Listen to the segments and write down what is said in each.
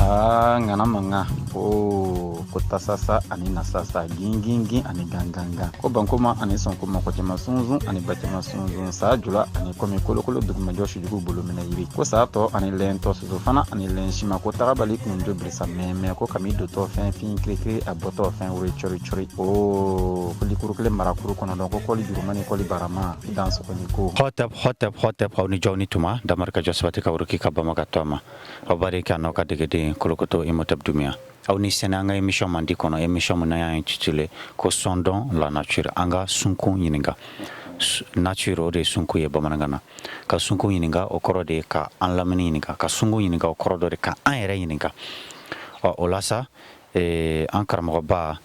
Aa, ŋana mankan o ko tasasa ani nasasa, gingingin ani gangangan, ko bankoma ani sɔnkoma, ko cɛman sunsun ani bacɛman sunsun, saa jula ani kɔmi kolokolo, dugumajɔ sujugu bolo minɛ yiri, ko saa tɔ ani lɛntɔ, soso fana ani lɛn sima, ko tagabali kunjo bilisa mɛmɛ, ko kami dotɔ fɛn fin kirikiri, a bɔtɔ fɛn wuri cɔri cɔri, o ko likuru kelen marakuru kɔnɔdɔn, ko kɔli juruma ni kɔli barama dan sɔgɔni ko. Hotep, hotep, hotep, aw ni jɔw ni tuma. Damarika jɔ sabati ka wuruki ka bama ka to ma aw bari ka n'aw ka degeden Kolokoto Imhotep Doumbia. Aw ni sɛnɛ an ka émission mandi kɔnɔ, émission min n'an y'a intitulé ko "Sondons la nature", an ka sunkun ɲininka. Nature, o de ye sunkun ye bamanankan na. Ka sunkun ɲininka, o kɔrɔ de ye ka an lamini ɲininka. Ka sunkun ɲininka, o kɔrɔ dɔ de ka an yɛrɛ ɲininka. Ɔ, o la sa, an karamɔgɔba,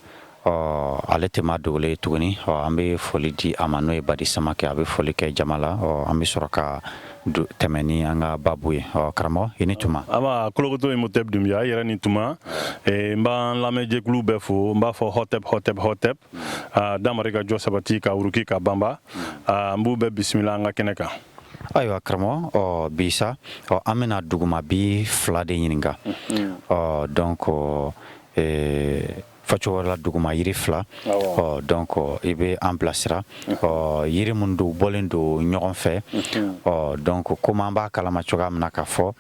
ɔ, ale tɛ maa dogolen ye tuguni. Ɔ, an bɛ foli di a ma, n'o ye Badi Samakɛ. A bɛ foli kɛ jama la. Ɔ, an bɛ sɔrɔ ka tɛmɛ ni an ka babu ye. Ɔ, karamɔgɔ, i ni tuma. Aba, Kolokoto Imhotep Doumbia, i yɛrɛ ni tuma. N b'an lamɛnjɛkulu bɛɛ fo. N b'a fɔ hotep, hotep, hotep. Damari ka jɔ sabati ka wuruki ka banba. N b'u bɛɛ bisimila an ka kɛnɛ kan. Ayiwa karamɔgɔ, ɔ, bi sa, ɔ, an bɛna duguma bi fila de ɲininka. Ɔ, donc fɔcogo wɛrɛ la, duguma yiri fila. Ɔ, donc i bɛ an bilasira. Ɔ, yiri minnu don, bɔlen don ɲɔgɔn fɛ. Ɔ, donc komi an b'a kalama cogoya min na k'a fɔ,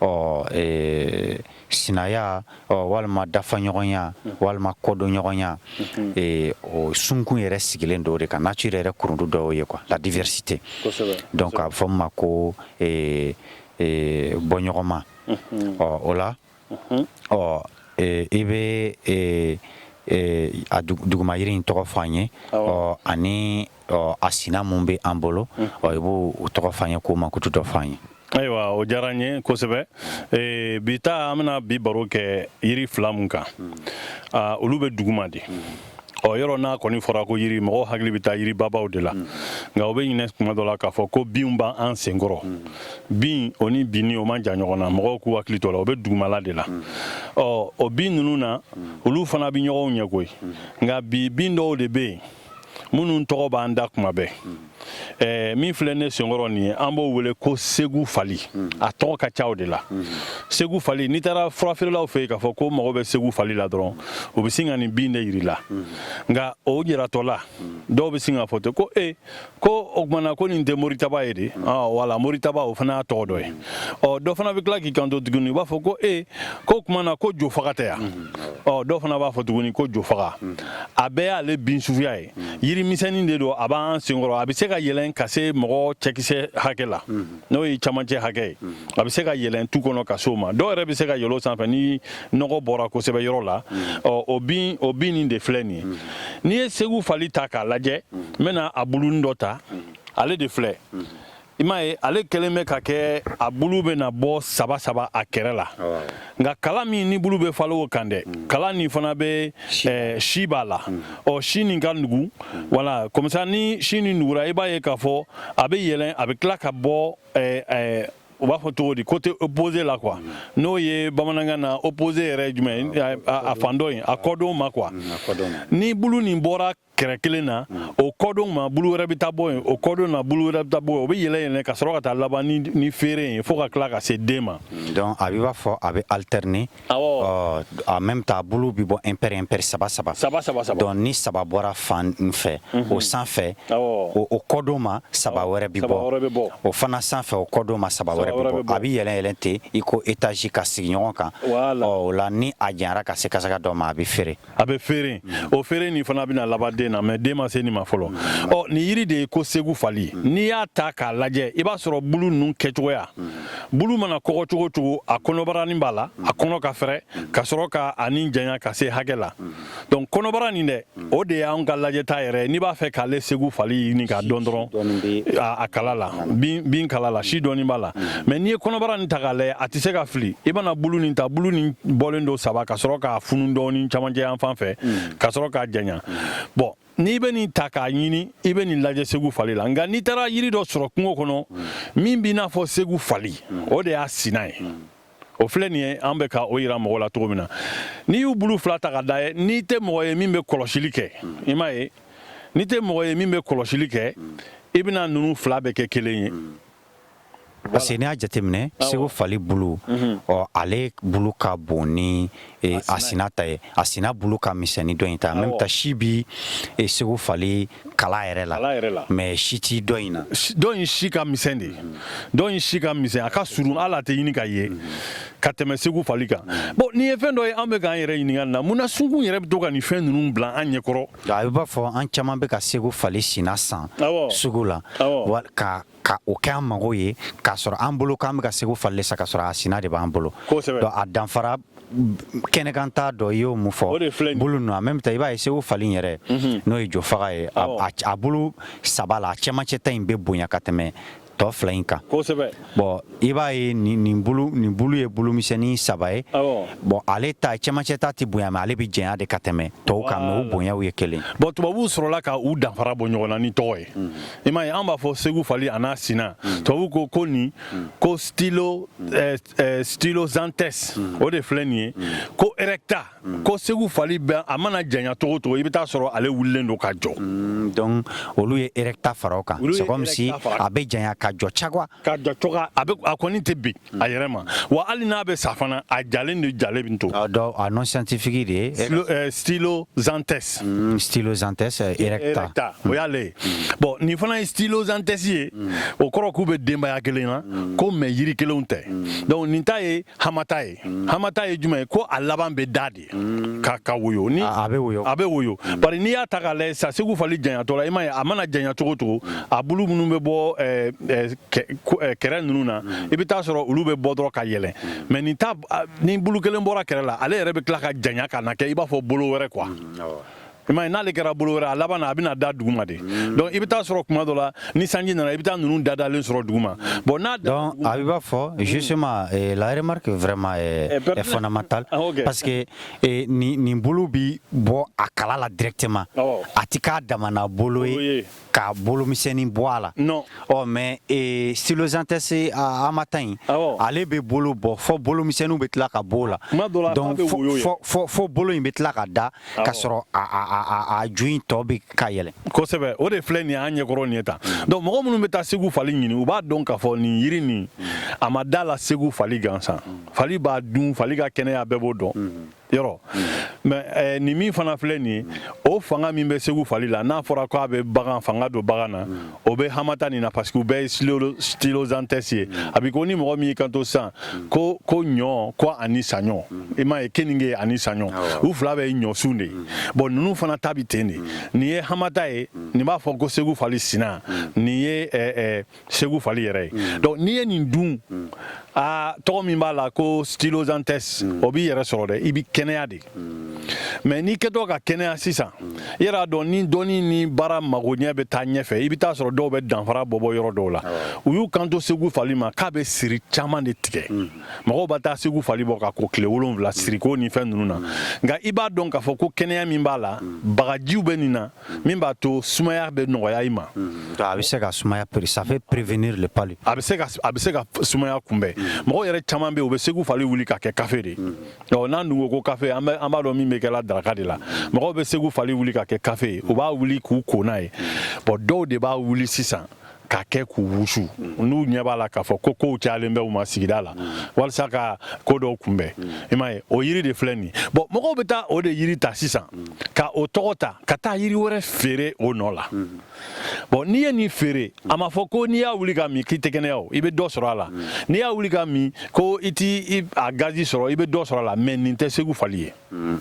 ɔ, sinaya, ɔ, walima dafaɲɔgɔnya, walima kɔdonɲɔgɔnya, o sunkun yɛrɛ sigilen don o de kan. Nature yɛrɛ kurundu dɔw ye quoi, la diversité. Donc a bɛ fɔ min ma ko bɔɲɔgɔnma. Ɔ, o la, ɔ, i bɛ a duguma yiri in tɔgɔ fɔ an ye. Ɔ, ani, ɔ, a sina mun bɛ an bolo, ɔ, i b'o o tɔgɔ fɔ an ye, k'o mankutu dɔ fɔ an ye. Ayiwa, o diyara n ye kosɛbɛ. Bi ta, an bɛna bi baro kɛ yiri fila mun kan, olu bɛ duguma de. Ɔ, yɔrɔ n'a kɔni fɔra ko yiri, mɔgɔw hakili bɛ taa yiri babaw de la. Nka o bɛ ɲinɛ tuma dɔ la k'a fɔ ko binw b'an senkɔrɔ. Bin o ni binni, o man jan ɲɔgɔn na. Mɔgɔw k'u hakili to la, o bɛ dugumala de la. Ɔ, o bin ninnu na, olu fana bɛ ɲɔgɔn ɲɛ koyi. Nka bi, bin dɔw de bɛ yen minnu tɔgɔ b'an da kuma bɛɛ. Min filɛ ne senkɔrɔ nin ye, an b'o wele ko segu fali. A tɔgɔ ka ca o de la, segu fali. N'i taara furafeerelaw fɛ yen k'a fɔ ko mago bɛ segu fali la dɔrɔn, u bɛ sin ka nin bin de yir'i la. Nka o yiratɔ la, dɔw bɛ sin k'a fɔ ten ko e ko o kumana ko nin tɛ moritaba ye de. Wala moritaba, o fana y'a tɔgɔ dɔ ye. Ɔ, dɔ fana bɛ tila k'i kanto tuguni, u b'a fɔ ko e ko kumana ko jofaga tɛ yan. Ɔ, dɔw fana b'a fɔ tuguni ko jofaga. A bɛɛ y'ale bin suguya ye. Yiri misɛnnin de don, a b'an senkɔrɔ. A bɛ se ka yɛlɛn ka se mɔgɔ cɛkisɛ hakɛ la, n'o ye camancɛ hakɛ ye. A bɛ se ka yɛlɛn tu kɔnɔ ka s'o ma. Dɔw yɛrɛ bɛ se ka yɛlɛ o sanfɛ ni nɔgɔ bɔra kosɛbɛ yɔrɔ la. Ɔ, o bin nin de filɛ nin ye. N'i ye segu fali ta k'a lajɛ, n bɛna a buluni dɔ ta. Ale de filɛ, i m'a ye, ale kɛlen bɛ ka kɛ, a bulu bɛ na bɔ saba saba a kɛrɛ la. Nka kala min ni bulu bɛ falen o kan dɛ, kala nin fana bɛ si b'a la. Ɔ, si nin ka nugu. Wala comme ça, ni si nin nugura, i b'a ye k'a fɔ a bɛ yɛlɛn, a bɛ tila ka bɔ u b'a fɔ cogo di, côté opposé la quoi. N'o ye bamanankan na, opposé yɛrɛ ye jumɛn ye? A fan dɔ in, a kɔdon ma quoi. Ni bulu nin bɔra kɛrɛ kelen na, o kɔdon ma, bulu wɛrɛ bɛ taa bɔ yen. O kɔdon na, bulu wɛrɛ bɛ taa bɔ yen. O bɛ yɛlɛ yɛlɛ ka sɔrɔ ka taa laban ni feere ye, fo ka tila ka se den ma. Donc a b'i b'a fɔ a bɛ alterner. Awɔ. Ɔ, en même temps, a bulu bɛ bɔ impair impair, saba saba. Saba saba saba. Donc ni saba bɔra fan fɛ, o sanfɛ, o kɔdon ma, saba wɛrɛ bɛ Saba bɔ. wɛrɛ bɛ bɔ. O fana sanfɛ, o kɔdon ma, saba wɛrɛ wɛrɛ bɛ bɛ bɔ. bɔ. A bɛ yɛlɛn yɛlɛn ten i ko étage, ka sigi ɲɔgɔn kan. Voilà. Ɔ, o la, ni a janyara ka se kasaga dɔ ma, a bɛ feere. A bɛ feere. O feere nin fana bɛna laban den na, mais den ma se nin ma fɔlɔ. Ɔ, nin yiri de ye ko segu fali. N'i y'a ta k'a lajɛ, i b'a sɔrɔ bulu ninnu kɛcogoya, bulu mana kɔgɔ cogo cogo, a kɔnɔbaranin b'a la, a kɔnɔ ka fɛrɛ ka sɔrɔ ka a ni janya ka se hakɛ la. Donc kɔnɔbara nin dɛ, o de y'anw ka lajɛta yɛrɛ ye. N'i b'a fɛ k'ale segu fali ɲini k'a dɔn dɔrɔn, dɔɔnin bɛ a kala la, bin kala la, si dɔɔni b'a la. Mais n'i ye kɔnɔbara nin ta k'a lajɛ, a tɛ se ka fili. I mana bulu nin ta, bulu nin bɔlen don saba, ka sɔrɔ k'a funu dɔɔni camancɛ yan fan fɛ, ka sɔrɔ k'a janya. Bon, n'i bɛ nin ta k'a ɲini, i bɛ nin lajɛ segu fali la. Nka n'i taara yiri dɔ sɔrɔ kungo kɔnɔ min b'i n'a fɔ segu fali, o de y'a sina ye. O filɛ nin ye, an bɛ ka o yira mɔgɔ la cogo min na, n'i y'u bulu fila ta ka da ye, n'i tɛ mɔgɔ ye min bɛ kɔlɔsili kɛ, i m'a ye, n'i tɛ mɔgɔ ye min bɛ kɔlɔsili kɛ, i bɛna ninnu fila bɛɛ kɛ kelen ye. Parce que n'i y'a jateminɛ, segu fali bulu, ɔ, ale bulu ka bon ni a sina ta ye. A sina bulu ka misɛn ni dɔ in ta. En même temps, si bi segu fali kala yɛrɛ la. Kala yɛrɛ la. Mais si ti dɔ in na. Dɔ in si ka misɛn de, dɔ in si ka misɛn, a ka surun, hali a tɛ ɲini ka ye ka tɛmɛ segu fali kan. Bon, nin ye fɛn dɔ ye, an bɛ k'an yɛrɛ ɲininka nin na: mun na sunkun yɛrɛ bɛ to ka nin fɛn ninnu bila an ɲɛkɔrɔ? A b'a fɔ an caman bɛ ka segu fali sina san sugu la ka o kɛ an mago ye, k'a sɔrɔ an bolo k'an bɛ ka segu fali san, k'a sɔrɔ a sina de b'an bolo. Donc a danfara kɛnɛkan t'a dɔn, i y'o mun fɔ, bolo ninnu. En même temps, i b'a ye segu fali yɛrɛ, n'o ye jofaga ye, a bolo saba la, a cɛmancɛ ta in bɛ bonya ka tɛmɛ tɔ fila in kan. Bon, i b'a ye nin bulu ye bulu misɛnnin saba ye. Bon, ale ta cɛmancɛ ta tɛ bonya, mais ale bɛ janya de ka tɛmɛ tɔw kan, mais u bonyaw ye kelen. Bon, tubabuw sɔrɔla ka u danfara bɔ ɲɔgɔn na ni tɔgɔ ye. I m'a ye, an b'a fɔ segu fali a n'a sina. Tubabu ko ko nin ko stylosanthes, o de filɛ nin ye, ko erecta, ko segu fali bɛ, a mana janya cogo o cogo, i bɛ taa sɔrɔ ale wulilen don ka jɔ. Donc olu ye erecta fara o kan. C'est comme si a bɛ janya ka jɔ cagoya. Ka jɔ cogoya, a bɛ, a kɔni tɛ bin a yɛrɛ ma wa. Hali n'a bɛ sa fana, a jalen de, jalen bɛ to. Donc a nom scientifique de ye? Stylosanthes. Stylosanthes erecta. Erecta, o y'ale ye. Bon, nin fana ye stylosanthes ye, o kɔrɔ k'u bɛ denbaya kelen na ko, mais yiri kelenw tɛ. Donc nin ta ye hamata ye. Hamata ye jumɛn ye? Ko a laban bɛ da de ka woyo ni A bɛ woyo. A bɛ woyo, bari n'i y'a ta k'a lajɛ sisan, segu fali janyatɔ la, i m'a ye, a mana janya cogo o cogo, a bulu minnu bɛ bɔ kɛrɛ ninnu na, i bɛ taa sɔrɔ olu bɛ bɔ dɔrɔn ka yɛlɛn. Mais nin ta, ni bulu kelen bɔra kɛrɛ la, ale yɛrɛ bɛ tila ka janya ka na kɛ i b'a fɔ bolo wɛrɛ quoi. I m'a ye, n'ale kɛra bolo wɛrɛ, a laban na, a bɛna da duguma de. Donc i bɛ taa sɔrɔ kuma dɔ la, ni sanji nana, i bɛ taa ninnu dadalen sɔrɔ duguma. Bon, n'a Donc a b'a fɔ justement, la remarque vraiment est fondamentale, parce que nin bolo bi bɔ a kala la directement, a ti k'a damana bolo ye ka bolo misɛnnin bɔ a la. Non. Ɔ, mais stylosanthes hamata in, ale bɛ bolo bɔ fɔ bolo misɛnninw bɛ tila ka bɔ o la. Donc fo bolo in bɛ tila ka da ka sɔrɔ a ju in tɔ bɛ ka yɛlɛ. Kosɛbɛ, o de filɛ nin ye an ɲɛkɔrɔ nin ye tan. Donc mɔgɔ minnu bɛ taa segu fali ɲini, u b'a dɔn k'a fɔ nin yiri nin, a ma da la segu fali gansan. Fali b'a dun, fali ka kɛnɛya bɛɛ b'o dɔn yɔrɔ. Mais nin min fana filɛ nin ye, o fanga min bɛ segu fali la, n'a fɔra k'a bɛ bagan fanga don bagan na, o bɛ hamata nin na, parce que u bɛɛ ye stylosanthes ye. A bɛ ko ni mɔgɔ min y'i kanto sisan ko ɲɔ ko ani saɲɔ, i m'a ye, keninge ani saɲɔ, u fila bɛ ye ɲɔsun de ye. Bon, ninnu fana ta bɛ ten de. Nin ye hamata ye, nin b'a fɔ ko segu fali sina, nin ye segu fali yɛrɛ ye. Donc n'i ye nin dun, aa, tɔgɔ min b'a la ko stylosanthes, o b'i yɛrɛ sɔrɔ dɛ, i bɛ kɛnɛya de. Mais n'i kɛtɔ ka kɛnɛya sisan, i yɛrɛ b'a dɔn, ni dɔnni ni baara magoɲɛ bɛ taa ɲɛfɛ, i bɛ taa sɔrɔ dɔw bɛ danfara bɔ bɔ yɔrɔ dɔw la. U y'u kanto segu fali ma k'a bɛ siri caman de tigɛ. Mɔgɔw bɛ taa segu fali bɔ ka ko tile 7 siriko ni fɛn ninnu na. Nka i b'a dɔn k'a fɔ ko kɛnɛya min b'a la, bagajiw bɛ nin na min b'a to sumaya bɛ nɔgɔya i ma. A bɛ se ka sumaya, ça fait prévenir le palu. A bɛ se ka sumaya kunbɛn. Mɔgɔw yɛrɛ caman bɛ yen, u bɛ segu fali wuli ka kɛ kafe de ye. Ɔ, n'an dun ko ko kafe, an bɛ, an b'a dɔn min bɛ kɛla daraka de la. Mɔgɔw bɛ segu fali wuli ka kɛ kafe ye, u b'a wuli k'u ko n'a ye. Bon, dɔw de b'a wuli sisan ka kɛ k'u wusu, n'u ɲɛ b'a la k'a fɔ ko kow cayalen bɛ u ma sigida la, walasa ka ko dɔw kunbɛn. I m'a ye, o yiri de filɛ nin ye. Bon, mɔgɔw bɛ taa o de yiri ta sisan ka o tɔgɔ ta ka taa yiri wɛrɛ feere o nɔ la. Bon, n'i ye nin feere, a ma fɔ ko n'i y'a wuli ka min k'i tɛ kɛnɛya o, i bɛ dɔ sɔrɔ a la. N'i y'a wuli ka min ko i t'i a gazi sɔrɔ, i bɛ dɔ sɔrɔ a la. Mais nin tɛ segu fali ye.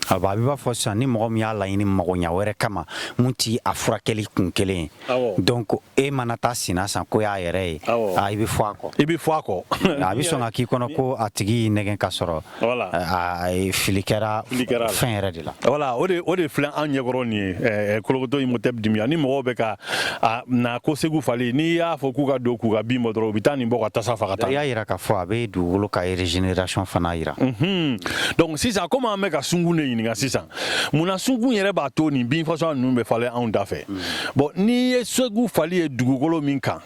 A b'a fɔ sisan, ni mɔgɔ min y'a laɲini magoɲa wɛrɛ kama mun ti a furakɛli kun kelen ye, donc e mana taa sina san ko y'a yɛrɛ ye, a i bɛ fɔ a kɔ. I bɛ fɔ a kɔ. A bɛ sɔn ka k'i kɔnɔ ko a tigi y'i nɛgɛn ka sɔrɔ fili kɛra fɛn yɛrɛ de la. Voilà, o de filɛ an ɲɛkɔrɔ nin ye, Kolokoto Imhotep Doumbia. Ni mɔgɔw bɛ ka na ko segu fali, n'i y'a fɔ k'u ka don k'u ka bin bɔ dɔrɔn, u bɛ taa nin bɔ ka tasa fa ka taa. I y'a yira k'a fɔ a bɛ dugukolo ka régénération fana yira. Donc sisan, komi an bɛ ka sunkun de ɲininka sisan, munna sunkun yɛrɛ b'a to nin bin fasɔn ninnu bɛ falen anw da fɛ? Bon, n'i ye segu fali ye dugukolo min kan,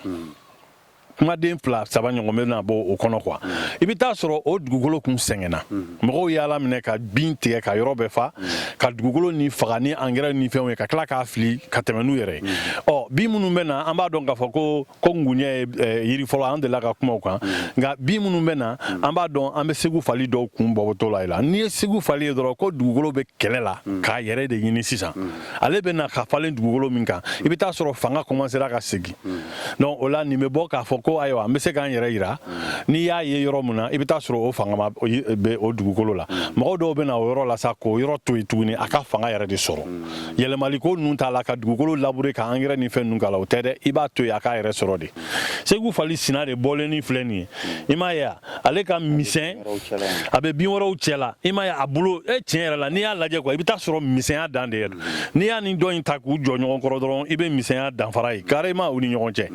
Kumaden fila saba ɲɔgɔn bɛ na bɔ o kɔnɔ quoi. I bɛ taa sɔrɔ o dugukolo kun sɛgɛnna, mɔgɔw y'a laminɛ ka bin tigɛ ka yɔrɔ bɛɛ fa, ka dugukolo ni faga ni engrais ni fɛnw ye, ka tila k'a fili ka tɛmɛ n'u yɛrɛ ye. Ɔ, bin minnu bɛ na, an b'a dɔn k'a fɔ ko ngunɲɛ ye yiri fɔlɔ, an delila ka kuma o kan. Nka bin minnu bɛ na, an b'a dɔn an bɛ segu fali dɔw kun bɔtɔ la la. N'i ye segu fali ye dɔrɔn, ko dugukolo bɛ kɛlɛ la k'a yɛrɛ de ɲini sisan. Ale bɛ na ka falen dugukolo min kan, i bɛ taa sɔrɔ fanga commencera ka segin. Donc o la, nin bɛ bɔ k'a fɔ ko ayiwa, an bɛ se k'an yɛrɛ yira. N'i y'a ye yɔrɔ min na, i bɛ taa sɔrɔ o fanga ma bɛ o dugukolo la. Mɔgɔw dɔw bɛ na o yɔrɔ la sa, k'o yɔrɔ to yen tuguni, a ka fanga yɛrɛ de sɔrɔ. Yɛlɛmali ko ninnu t'a la, ka dugukolo labourer, ka engrais ni fɛn ninnu k'a la, o tɛ dɛ. I b'a to yen, a k'a yɛrɛ sɔrɔ de. Segu fali sina de bɔlen ni filɛ nin ye, i m'a ye, ale ka misɛn, a bɛ bin wɛrɛw cɛ la. I m'a ye, a bolo e tiɲɛ yɛrɛ la, n'i y'a lajɛ quoi, i bɛ taa sɔrɔ misɛnya dan de ye. N'i y'a ni dɔ in ta k'u jɔ ɲɔgɔn kɔrɔ dɔrɔn, i bɛ misɛnya danfara ye carrément u ni ɲɔgɔn cɛ.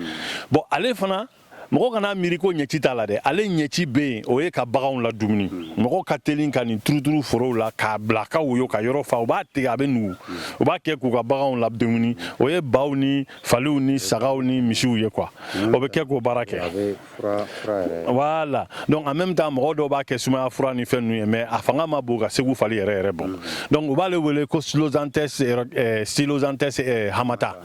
Bon, ale fana, mɔgɔ kana miiri ko ɲɛci t'a la dɛ. Ale ɲɛci bɛ yen, o ye ka baganw la dumuni. Mɔgɔ ka teli ka nin turuturu forow la k'a bila ka woyo ka yɔrɔ fa. U b'a tigɛ, a bɛ nugu, u b'a kɛ k'u ka baganw la dumuni. O ye baw ni faliw ni sagaw ni misiw ye quoi. O bɛ kɛ k'o baara kɛ, voilà. Donc en même temps, mɔgɔ dɔw b'a kɛ sumaya fura ni fɛn ninnu ye, mais a fanga ma bon ka segu fali yɛrɛ yɛrɛ bɔ. Donc u b'ale wele ko Stylosanthes hamata.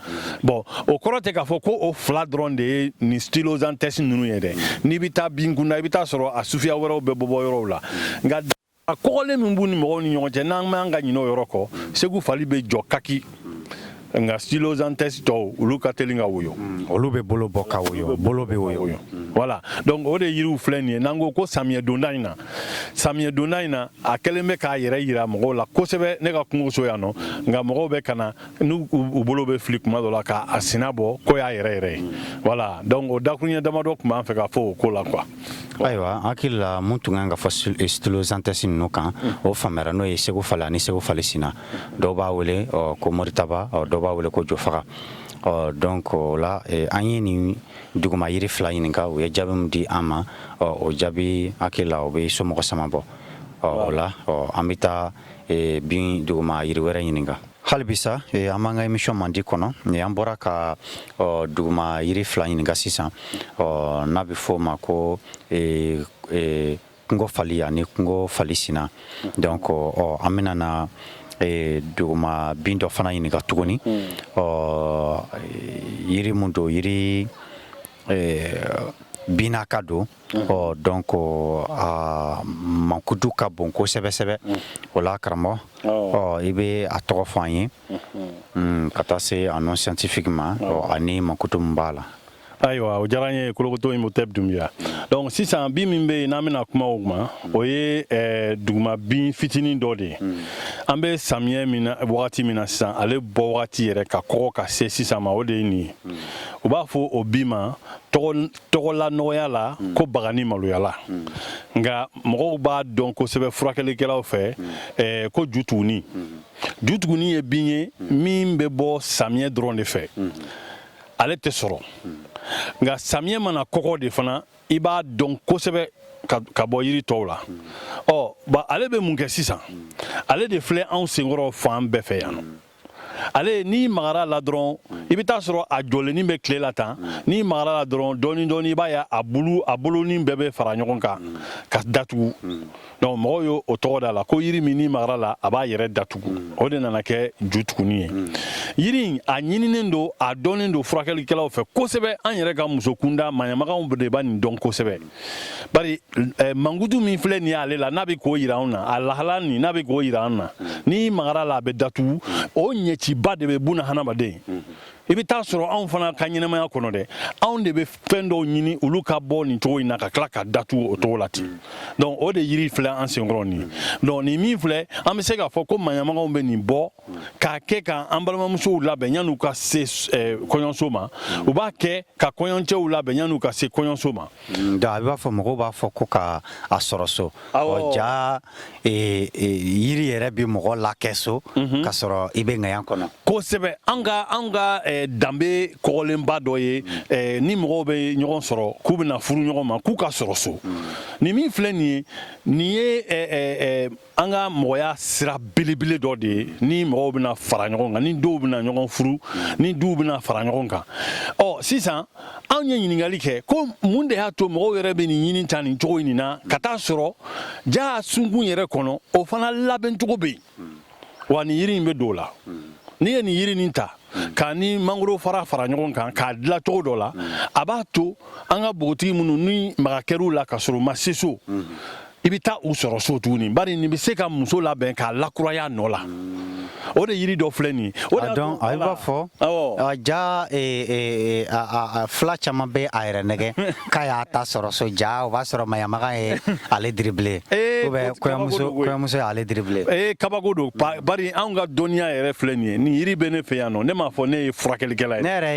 Bon, o kɔrɔ tɛ k'a fɔ ko o fila dɔrɔn de ye nin Stylosanthes ninnu ye dɛ. N'i bɛ taa bin kunda, i bɛ taa sɔrɔ a sufiya wɛrɛw bɛ bɔ bɔ yɔrɔw la. Nka a kɔgɔlen min b'u ni mɔgɔw ni ɲɔgɔn cɛ, n'an m'an ka ɲinɛ o yɔrɔ kɔ, segu fali bɛ jɔ kaki, nka Stylosanthes tɔw, olu ka teli ka woyo. Olu bɛ bolo bɔ ka woyo, bolo bɛ woyo. Voilà, donc o de yiriw filɛ nin ye. N'an ko ko samiyɛ donda in na, samiyɛ donda in na, a kɛlen bɛ k'a yɛrɛ yira mɔgɔw la kosɛbɛ. Ne ka kungoso yan nɔ, nka mɔgɔw bɛ ka na n'u u bolo bɛ fili kuma dɔ la k'a sina bɔ ko y'a yɛrɛ yɛrɛ ye. Voilà, donc o dakuruɲɛ damadɔ tun b'an fɛ ka fɔ o ko la quoi. Ayiwa, an hakili la, mun tun kan ka fɔ Stylosanthes ninnu kan, o faamuyara, n'o ye segu fali ani segu fali sina. Dɔw b'a wele ko moritaba, dɔw b'a wele ko jofaga. Ɔ, donc o la, an ye nin duguma yiri fila ɲininka, u ye jaabi min di an ma, o jaabi, hakili la, o bɛ somɔgɔ sama bɔ. Ɔ, o la, an bɛ taa bin duguma yiri wɛrɛ ɲininka hali bisa. An b'an ka émission mandi kɔnɔ. An bɔra ka duguma yiri fila ɲininka sisan, n'a bɛ fɔ o ma ko kungo fali ani kungo fali sina. Donc ɔ, an bɛna na duguma bin dɔ fana ɲininka tuguni. Ɔ, yiri mun don, yiri binaka don. Ɔ, donc a mankutu ka bon kosɛbɛ sɛbɛ. O la, karamɔgɔ, ɔ, i bɛ a tɔgɔ fɔ an ye ka taa se a nom scientifique ma, ɔ, ani mankutu min b'a la. Ayiwa, o diyara n ye, Kolokoto Imhotep Dunbiya. Donc sisan, bin min bɛ yen n'an bɛna kuma o ma, o ye duguma bin fitinin dɔ de ye. An bɛ samiyɛ min na, wagati min na sisan, ale bɔ wagati yɛrɛ ka kɔgɔ ka se sisan ma, o de ye nin ye. U b'a fɔ o bin ma tɔgɔla nɔgɔya la ko bagani maloyala, nka mɔgɔw b'a dɔn kosɛbɛ furakɛlikɛlaw fɛ ko jutuguni. Jutuguni ye bin ye min bɛ bɔ samiyɛ dɔrɔn de fɛ. Ale tɛ sɔrɔ, nka samiyɛ mana kɔgɔ de fana, i b'a dɔn kosɛbɛ ka bɔ yiri tɔw la. Ɔ ba, ale bɛ mun kɛ sisan? Ale de filɛ anw senkɔrɔ fan bɛɛ fɛ yan nɔ. Ale, n'i magara la dɔrɔn, i bɛ taa sɔrɔ a jɔlennin bɛ tile la tan. N'i magara la dɔrɔn, dɔɔni dɔɔni, i b'a ye a bulu, a bolonin bɛɛ bɛ fara ɲɔgɔn kan ka datugu. Donc mɔgɔw y'o o tɔgɔ da la ko yiri min n'i magara la, a b'a yɛrɛ datugu. O de nana kɛ jutuguni ye. Yiri in, a ɲininen don, a dɔnnen don furakɛlikɛlaw fɛ kosɛbɛ. An yɛrɛ ka muso kunda maɲamagaw de b'a nin dɔn kosɛbɛ, bari mankutu min filɛ nin ye ale la, n'a bɛ k'o yira anw na, a lahala nin n'a bɛ k'o yira an na, n'i magara la, a bɛ datugu. O ɲɛciba de bɛ buna hadamaden. I bɛ taa sɔrɔ anw fana ka ɲɛnamaya kɔnɔ dɛ, anw de bɛ fɛn dɔw ɲini, olu ka bɔ nin cogo in na, ka tila ka datugu o cogo la ten. Donc o de yiri filɛ an senkɔrɔ nin ye. Donc nin min filɛ, an bɛ se k'a fɔ ko maɲamagaw bɛ nin bɔ k'a kɛ ka an balimamusow labɛn yan'u ka se kɔɲɔso ma. U b'a kɛ ka kɔɲɔcɛw labɛn yan'u ka se kɔɲɔso ma. Donc a b'a fɔ, mɔgɔw b'a fɔ ko ka a sɔrɔ so. Awɔ. Ɔ, ja yiri yɛrɛ bɛ mɔgɔ lakɛ so ka sɔrɔ i bɛ ŋaɲa kɔnɔ. Kosɛbɛ. An ka danbe kɔgɔlenba dɔ ye. Ni mɔgɔw bɛ ɲɔgɔn sɔrɔ k'u bɛna furu ɲɔgɔn ma, k'u ka sɔrɔ so. Nin min filɛ nin ye, nin ye an ka mɔgɔya sira belebele dɔ de ye. Ni mɔgɔw bɛna fara ɲɔgɔn kan, ni dɔw bɛna ɲɔgɔn furu, ni duw bɛna fara ɲɔgɔn kan. Ɔ sisan, anw ye ɲininkali kɛ ko mun de y'a to mɔgɔw yɛrɛ bɛ nin ɲini ta nin cogo in na, ka taa sɔrɔ ja sunkun yɛrɛ kɔnɔ, o fana labɛncogo bɛ yen. Wa nin yiri in bɛ don o la. N'i ye nin yiri nin ta k'a ni mangoro fara fara ɲɔgɔn kan k'a dilan cogo dɔ la, a b'a to an ka npogotigi minnu ni maga kɛr'u la ka sɔrɔ u ma se so, i bɛ taa u sɔrɔ so tuguni, bari nin bɛ se ka muso labɛn k'a lakuraya nɔ la. O de yiri dɔ filɛ nin ye. O de donc a b'a fɔ ja fila caman bɛ a yɛrɛ nɛgɛ k'a y'a ta sɔrɔ so, ja o b'a sɔrɔ maɲamaga ye ale dribbler ou bien kɔɲɔmuso y'ale dribbler. Ee, kabako don, bari anw ka dɔnniya yɛrɛ filɛ nin ye. Nin yiri bɛ ne fɛ yan nɔ. Ne m'a fɔ ne ye furakɛlikɛla ye. Ne yɛrɛ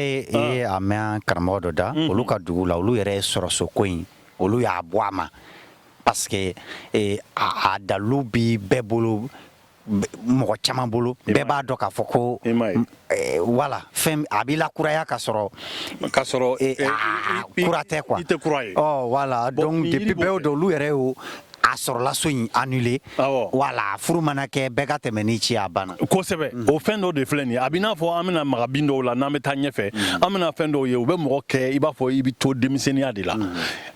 ye a mɛn karamɔgɔ dɔ da, olu ka dugu la, olu yɛrɛ ye sɔrɔso ko in, olu y'a bɔ a ma parce que a dalu bi bɛɛ bolo, mɔgɔ caman bolo, bɛɛ b'a dɔn k'a fɔ ko wala fɛn a b'i lakuraya ka sɔrɔ ka sɔrɔ kura tɛ quoi. I tɛ kura ye. Ɔ voilà, donc depuis bɛɛ y'o dɔn, olu yɛrɛ y'o a sɔrɔla so in annulé. Wala furu mana kɛ, bɛɛ ka tɛmɛ ni ci, a banna. Kosɛbɛ. O fɛn dɔ de filɛ nin ye. A b'i n'a fɔ an bɛna maga bin dɔw la n'an bɛ taa ɲɛfɛ, an bɛna fɛn dɔw ye, u bɛ mɔgɔ kɛ i b'a fɔ i bɛ to denmisɛnninya de la,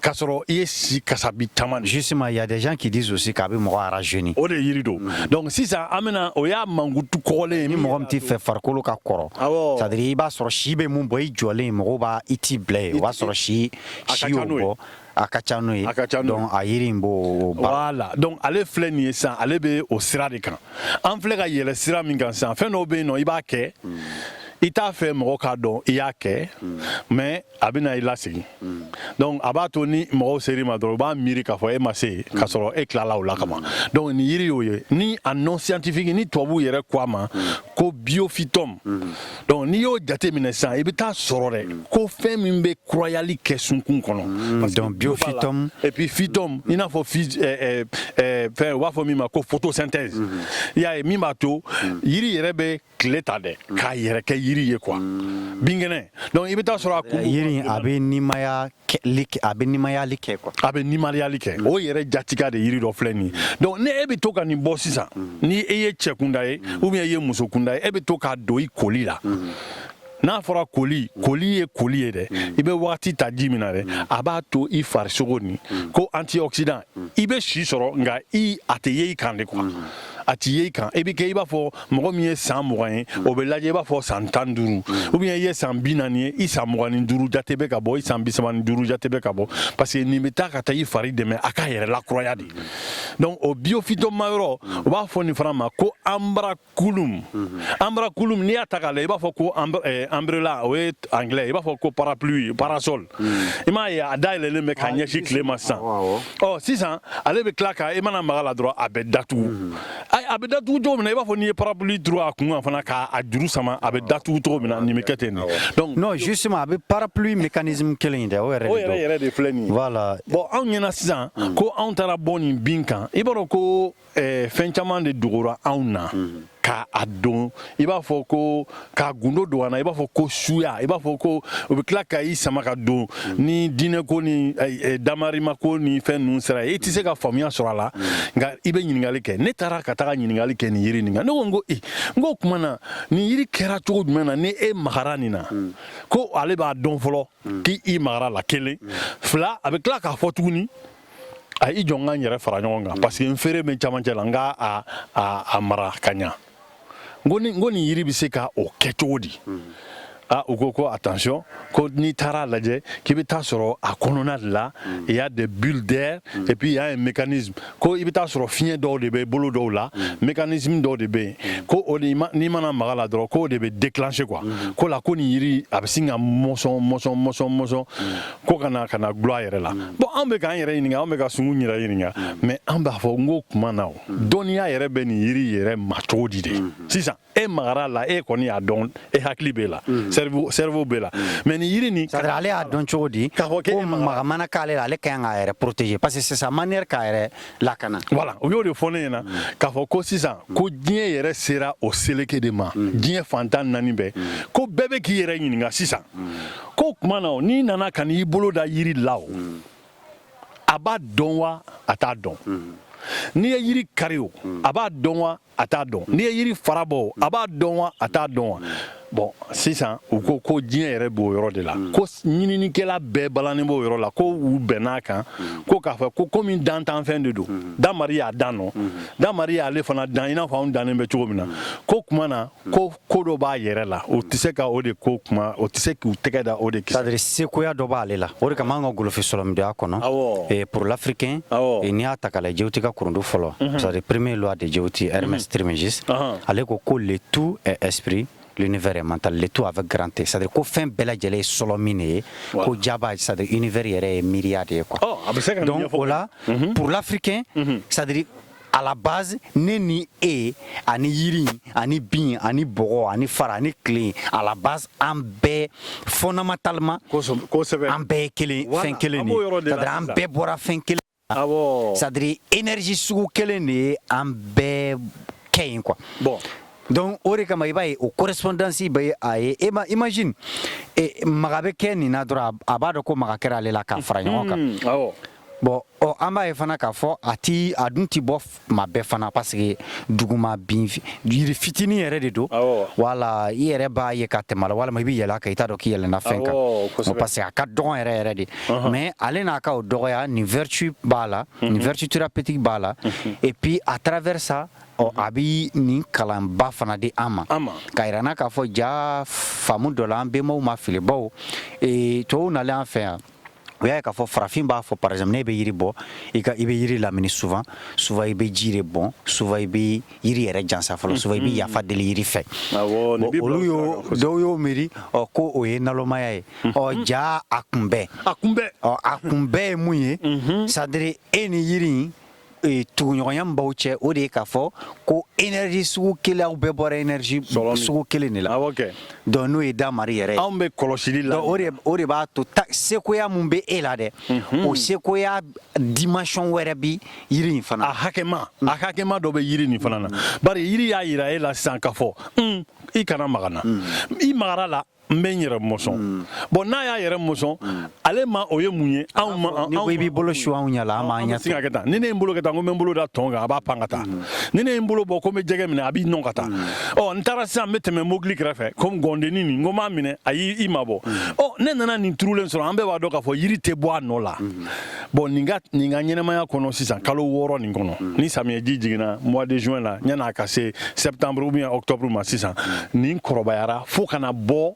k'a sɔrɔ i ye si kasabi caman. Justement, il y a des gens qui disent aussi k'a bɛ mɔgɔ rajeunir. O de yiri don. Donc sisan, an bɛna o y'a mankutu kɔgɔlen ye. Ni mɔgɔ min t'i fɛ farikolo ka kɔrɔ, c'est à dire i b'a sɔrɔ si bɛ mun bɔ i jɔlen, mɔgɔw b'a i t'i bila yen, o b'a sɔrɔ si y'o bɔ, a ka ca n'o ye. A ka ca n'o ye. Donc a yiri in b'o baara. Voilà, donc ale filɛ nin ye sisan, ale bɛ o sira de kan. An filɛ ka yɛlɛ sira min kan sisan, fɛn dɔw bɛ yen nɔ, i b'a kɛ, i t'a fɛ mɔgɔ k'a dɔn i y'a kɛ, mais a bɛ na i lasegin. Donc a b'a to ni mɔgɔw ser'i ma dɔrɔn, u b'a miiri k'a fɔ e ma se yen, k'a sɔrɔ e tilala o la kaban. Donc nin yiri y'o ye. Ni a nom scientifique, ni tubabuw yɛrɛ ko a ma ko biophytum. Donc n'i y'o jate minɛ sisan, i bɛ taa sɔrɔ dɛ ko fɛn min bɛ kurayali kɛ sunkun kɔnɔ. Donc biophytum. Et puis phytum, i n'a fɔ fɛn, u b'a fɔ min ma ko photosynthèse. I y'a ye, min b'a to yiri yɛrɛ bɛ tile ta dɛ k'a yɛrɛ kɛ yiri ye quoi, binkɛnɛ. Donc i bɛ taa sɔrɔ a kun Yiri a bɛ nimaya, a bɛ nimayali kɛ quoi. A bɛ nimayali kɛ. O yɛrɛ jatiga de yiri dɔ filɛ nin ye. Donc ni e bɛ to ka nin bɔ sisan, ni e ye cɛ kunda ye ou bien i ye muso kunda ye, e bɛ to k'a don i koli la. N'a fɔra koli, koli ye koli ye dɛ, i bɛ wagati ta ji min na dɛ, a b'a to i farisogo nin ko antioxydant, i bɛ si sɔrɔ, nka i a tɛ ye i kan de quoi, a ti ye i kan. I bɛ kɛ i b'a fɔ mɔgɔ min ye san 20 ye, o bɛ lajɛ i b'a fɔ san 15, ou bien i ye san 40 ye, i san 25 jate bɛ ka bɔ, i san 35 jate bɛ ka bɔ, parce que nin bɛ taa ka taa i fari dɛmɛ a k'a yɛrɛ lakuraya de. Donc o biophytum ma yɔrɔ, u b'a fɔ nin fana ma ko umbraculum. Umbraculum, n'i y'a ta k'a lajɛ, i b'a fɔ ko umbrella, o ye anglais, i b'a fɔ ko parapluie, parasol. I m'a ye, a dayɛlɛlen bɛ k'a ɲɛsin tile ma sisan. Ɔ sisan, ale bɛ tila ka i mana maga la dɔrɔn, a bɛ datugu. A bɛ datugu cogo min na, i b'a fɔ n'i ye parapluie turu a kun kan fana, k'a juru sama, a bɛ datugu cogo min na, nin bɛ kɛ ten de. Donc non, justement, a bɛ parapluie mécanisme kelen in dɛ, o yɛrɛ de O yɛrɛ yɛrɛ de filɛ nin ye. Voilà. Bon, anw ɲɛna sisan ko anw taara bɔ nin bin kan, i b'a dɔn ko fɛn caman de dogora anw na ka a don, i b'a fɔ ko k'a gundo don a na, i b'a fɔ ko suya, i b'a fɔ ko u bɛ tila ka i sama ka don ni diinɛko ni damarimako ni fɛn ninnu sira ye, i tɛ se ka faamuya sɔrɔ a la. Nka i bɛ ɲininkali kɛ. Ne taara ka taga ɲininkali kɛ nin yiri nin kan. Ne ko, n ko ee, n ko o tuma na nin yiri kɛra cogo jumɛn na ni e magara nin na, ko ale b'a dɔn fɔlɔ k'i magara la? Kelen, fila, a bɛ tila k'a fɔ tuguni a i jɔ, n ka n yɛrɛ fara ɲɔgɔn kan, parce que n feere bɛ camancɛ la, n ka a mara ka ɲa. N ko nin yiri bɛ se ka o kɛ cogo di? Ah, u ko ko attention, ko n'i taara lajɛ k'i bɛ taa sɔrɔ a kɔnɔna de la, il y a des bulles d'air et puis il y a un mécanisme, ko i bɛ taa sɔrɔ fiɲɛ dɔw de bɛ bolo dɔw la, mécanisme dɔw de bɛ yen, ko o de n'i mana maga la dɔrɔn, k'o de bɛ déclencher quoi. Ko la ko nin yiri a bɛ sin ka mɔsɔn mɔsɔn mɔsɔn mɔsɔn, ko ka na gulɔ a yɛrɛ la. Bon, an bɛ k'an yɛrɛ ɲininka, an bɛ ka sunkun yɛrɛ ɲininka, mais an b'a fɔ n ko kuma na, o dɔnniya yɛrɛ bɛ nin yiri yɛrɛ ma cogo di de? Sisan e magara la, e kɔni y'a dɔn, e hakili b'e la. Cerveau b'e la, mais nin yiri nin C'est à dire, ale y'a dɔn cogo di K'a fɔ k'e ko magara? Maga mana k'ale la, ale ka kan k'a yɛrɛ protéger, parce que c'est sa manière k'a yɛrɛ lakana. Voilà, u y'o de fɔ ne ɲɛna k'a fɔ ko sisan ko diɲɛ yɛrɛ sera o seleke de ma, diɲɛ fantan naani bɛɛ, ko bɛɛ bɛ k'i yɛrɛ ɲininka sisan ko tuma na o, n'i nana ka n'i bolo da yiri la, o a b'a dɔn wa a t'a dɔn? N'i ye yiri kari o, a b'a dɔn wa a t'a dɔn? N'i ye yiri fara bɔ o, a b'a dɔn wa a t'a dɔn wa? Bon, sisan u ko ko diɲɛ yɛrɛ b'o yɔrɔ de la, ko ɲininikɛla bɛɛ balannen b'o yɔrɔ la, ko u bɛnn'a kan ko k'a fɔ ko komi dantanfɛn de don, damari y'a dan nɔ, damari y'ale fana dan i n'a fɔ anw dannen bɛ cogo min na, ko kuma na ko ko dɔ b'a yɛrɛ la, o tɛ se ka o de ko kuma, o tɛ se k'u tɛgɛ da o de C'est à dire, sekoya dɔ b'ale la. O de kama an ka golofi sɔlɔmidoya kɔnɔ, et pour l'Africain, et n'i y'a ta k'a lajɛ, Djehouty ka kurundu fɔlɔ, c'est à dire premier loi de Djehouty, Hermès Trismégiste, ale ko ko le tout est esprit, l'univers est mental, le tout avec grand T. C'est à dire ko fɛn bɛɛ lajɛlen ye sɔlɔ min de ye, ko jaba, c'est à dire univers yɛrɛ ye miiriya de ye, quoi. Ɔ, a bɛ se ka nin Donc ɲɛfɔ. o la, pour l'Africain, c'est à dire à la base, ne ni e ani yiri ani bin ani bɔgɔ ani fara ani tile, à la base an bɛɛ fondamentalement an bɛɛ ye kelen, fɛn kelen An de b'o ye. yɔrɔ de la C'est à dire an sisan. bɛɛ bɔra fɛn kelen, c'est à dire énergie sugu kelen de ye an bɛɛ kɛ yen, quoi. Donc o de kama i b'a ye o correspondance bɛ a ye. E ma imagine maga bɛ kɛ nin na dɔrɔn, a b'a dɔn ko maga kɛra ale la k'a fara ɲɔgɔn kan. Bon, ɔ, an b'a ye fana k'a fɔ a ti a dun ti bɔ tuma bɛɛ fana, parce que duguma bin yiri fitinin yɛrɛ de don. Wala i yɛrɛ b'a ye ka tɛmɛ a la, walima i bɛ yɛlɛ a kan, i t'a dɔn k'i yɛlɛnna fɛn kan, parce que a ka dɔgɔn yɛrɛ yɛrɛ de. Mais ale n'a ka o dɔgɔya nin, vertu b'a la, nin vertu thérapeutique b'a la. Et puis à travers ça, ɔ, a bi nin kalanba fana di an ma An ma. k'a yira n na k'a fɔ ja faamu dɔ la, an bɛnbaw ma fili, bawo tubabuw nalen an fɛ yan, o y'a ye k'a fɔ farafin b'a fɔ, par exemple, ne bɛ yiri bɔ, i ka i bɛ yiri lamini souvent souvent, i bɛ ji de bɔn souvent, i bɛ yiri yɛrɛ jansa fɔlɔ souvent, i bɛ yafa deli yiri fɛ. Awɔ, nin Bon, b'i bila olu o y'o sira kan kosɛbɛ. Dɔw y'o miiri, ɔ, ko o ye nalomaya ye. Ɔ, ja a kunbɛn A kunbɛn. Ɔ, a kunbɛn ye mun ye? C'est à dire e ni yiri in tuguɲɔgɔnya min b'aw cɛ, o de ye k'a fɔ ko énergie sugu kelen, aw bɛɛ bɔra énergie Sɔrɔ min. sugu kelen de la. Awɔ kɛ. Donc n'o ye damari yɛrɛ ye. Anw bɛ kɔlɔsili la. Donc o de b'a to ta sekoya mun bɛ e la dɛ, o sekoya dimension wɛrɛ bi yiri in fana. A hakɛma dɔ bɛ yiri nin fana na, bari yiri y'a yira e la sisan k'a fɔ i kana maga n na, i magara la, n bɛ n yɛrɛ mɔsɔn. Bon, n'a y'a yɛrɛ mɔsɔn ale ma, o ye mun ye anw ma? N'i ko i b'i bolo su anw ɲɛ la, an b'an An ɲɛ bɛ sin ka kɛ tan. Ni ne ye n bolo kɛ tan ko n bɛ n bolo da tɔn kan, a b'a pan ka taa. Ni ne ye n bolo bɔ ko n bɛ jɛgɛ minɛ, a b'i nɔn ka taa. Ɔ, n taara sisan, n bɛ tɛmɛ mobili kɛrɛfɛ komi gɔndennin nin, n ko n b'a minɛ, a y'i i mabɔ. Ɔ, ne nana nin turulen sɔrɔ. An bɛɛ b'a dɔn k'a fɔ yiri tɛ bɔ a nɔ la. Bon, nin ka ɲɛnɛmaya kɔnɔ sisan, kalo 6 nin kɔnɔ, ni samiyɛji jiginna mois de juin la, yan'a ka se septembre ou bien octobre ma, sisan nin kɔrɔbayara fo ka na bɔ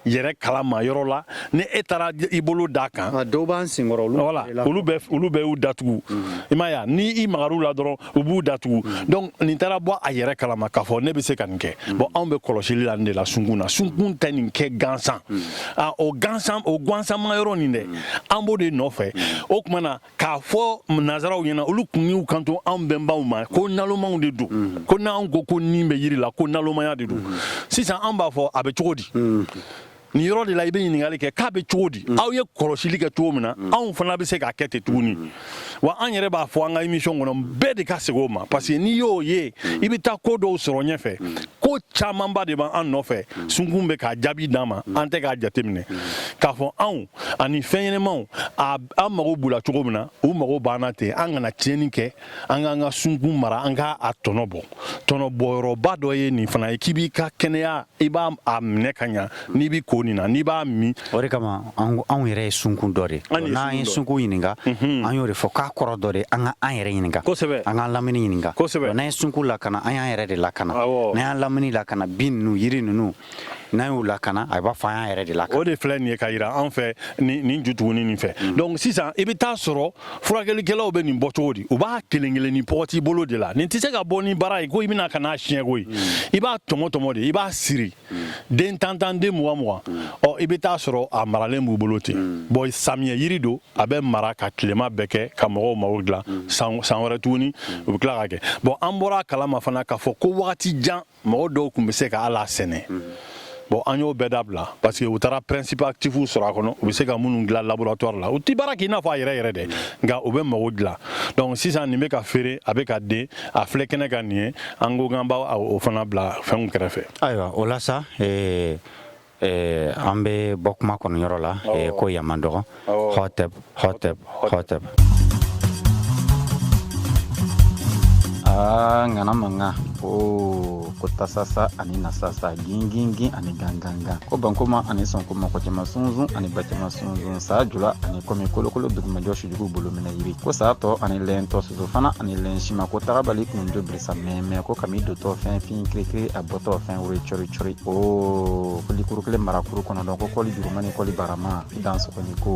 yɛrɛ kalama yɔrɔ la, ni e taara i bolo d'a kan. Dɔw b'an senkɔrɔ, olu Voilà, olu bɛɛ y'u datugu, i m'a ye wa? Ni i magar'u la dɔrɔn, u b'u datugu. Donc nin taara bɔ a yɛrɛ kalama k'a fɔ ne bɛ se ka nin kɛ. Bon, anw bɛ kɔlɔsili la nin de la sunkun na. Sunkun tɛ nin kɛ gansan, ah, o gansan, o gansanma yɔrɔ nin dɛ, an b'o de nɔfɛ. O tuma na k'a fɔ nanzaraw ɲɛna, olu kun y'u kanto anw bɛnbaw ma ko nalomaw de don, ko n'anw ko ko nin bɛ yiri la, ko nalomaya de don. Sisan an b'a fɔ a bɛ cogo di? Nin yɔrɔ de la i bɛ ɲininkali kɛ k'a bɛ cogo di? Aw ye kɔlɔsili kɛ cogo min na, anw fana bɛ se k'a kɛ ten tuguni wa? An yɛrɛ b'a fɔ an ka émission kɔnɔ, bɛɛ de ka segin o ma, parce que n'i y'o ye, i bɛ taa ko dɔw sɔrɔ ɲɛfɛ. Ko camanba de b'an nɔfɛ, sunkun bɛ k'a jaabi d'an ma, an tɛ k'a jateminɛ k'a fɔ anw ani fɛn ɲɛnɛmaw an mago b'u la cogo min na, u mago b'an na ten. An kana tiɲɛni kɛ, an k'an ka sunkun mara, an k'a a tɔnɔ bɔ. Tɔnɔ bɔyɔrɔba dɔ ye nin fana ye, k'i b'i ka kɛnɛya, i b'a a minɛ ka ɲa, n'i b'i ko nin na, n'i b'a min. O de kama anw yɛrɛ ye sunkun dɔ de. An ye N'an ye sunkun sunkun ɲininka, an y'o de fɔ k'a kɔrɔ dɔ de. An ka an yɛrɛ ɲininka, an k'an lamini ɲininka. N'an ye sunkun lakana, an y'an yɛrɛ de lakana. N'an y'an lamini lakana, bin ninnu, yiri ninnu, n'an y'u lakana, a b'a fɔ an y'an yɛrɛ de lakana. O de filɛ nin ye ka yira an fɛ nin jutuguni nin fɛ. Donc sisan i bɛ taa sɔrɔ furakɛlikɛlaw bɛ nin bɔ cogo di? U b'a kelen kelen ni pɔgɔti bolo de la. Nin tɛ se ka bɔ ni baara ye ko i bɛna ka n'a siɲɛ koyi. I b'a tɔmɔ tɔmɔ de, i b'a siri den tan tan, den mugan mugan. Ɔ, i bɛ taa sɔrɔ a maralen b'u bolo ten. Bon, samiyɛ yiri don, a bɛ mara ka tilema bɛɛ kɛ ka mɔgɔw mago dilan. San san wɛrɛ tuguni, u bɛ tila ka kɛ. Bon, an bɔra a kalama fana k'a fɔ ko wagati jan mɔgɔ dɔw tun bɛ se ka ala sɛnɛ. Bon, an y'o bɛɛ dabila parce que u taara principe actif sɔrɔ a kɔnɔ, u bɛ se ka minnu dilan laboratoire la. U ti baara k'i n'a fɔ a yɛrɛ yɛrɛ dɛ, nka u bɛ mago dilan. Donc sisan nin bɛ ka feere, a bɛ ka den, a filɛ kɛnɛ kan nin ye. An ko k'an b'a o fana bila fɛnw kɛrɛfɛ. Ayiwa, o la sa, an bɛ bɔ kuma kɔnɔ yɔrɔ la, ko yaman dɔgɔ. Hɔtɛp, hɔtɛp, hɔtɛp. Aa, ŋana mankan o ko tasasa ani nasasa, gingingin ani gangangan, ko bankoma ani sɔnkoma, ko cɛman sunsun ani bacɛman sunsun, saa jula ani kɔmi kolokolo dugumajɔ sujugu bolo minɛ yiri, ko saa tɔ ani lɛn tɔ, soso fana ani lɛn sima, ko tagabali kunjo birisa mɛmɛ, ko kami dotɔ fɛn fin kirikiri, a bɔtɔ fɛn wuri cɔri cɔri, o ko likuru kelen marakuru kɔnɔdɔn, ko kɔli juruma ni kɔli barama dansɔgɔni ko.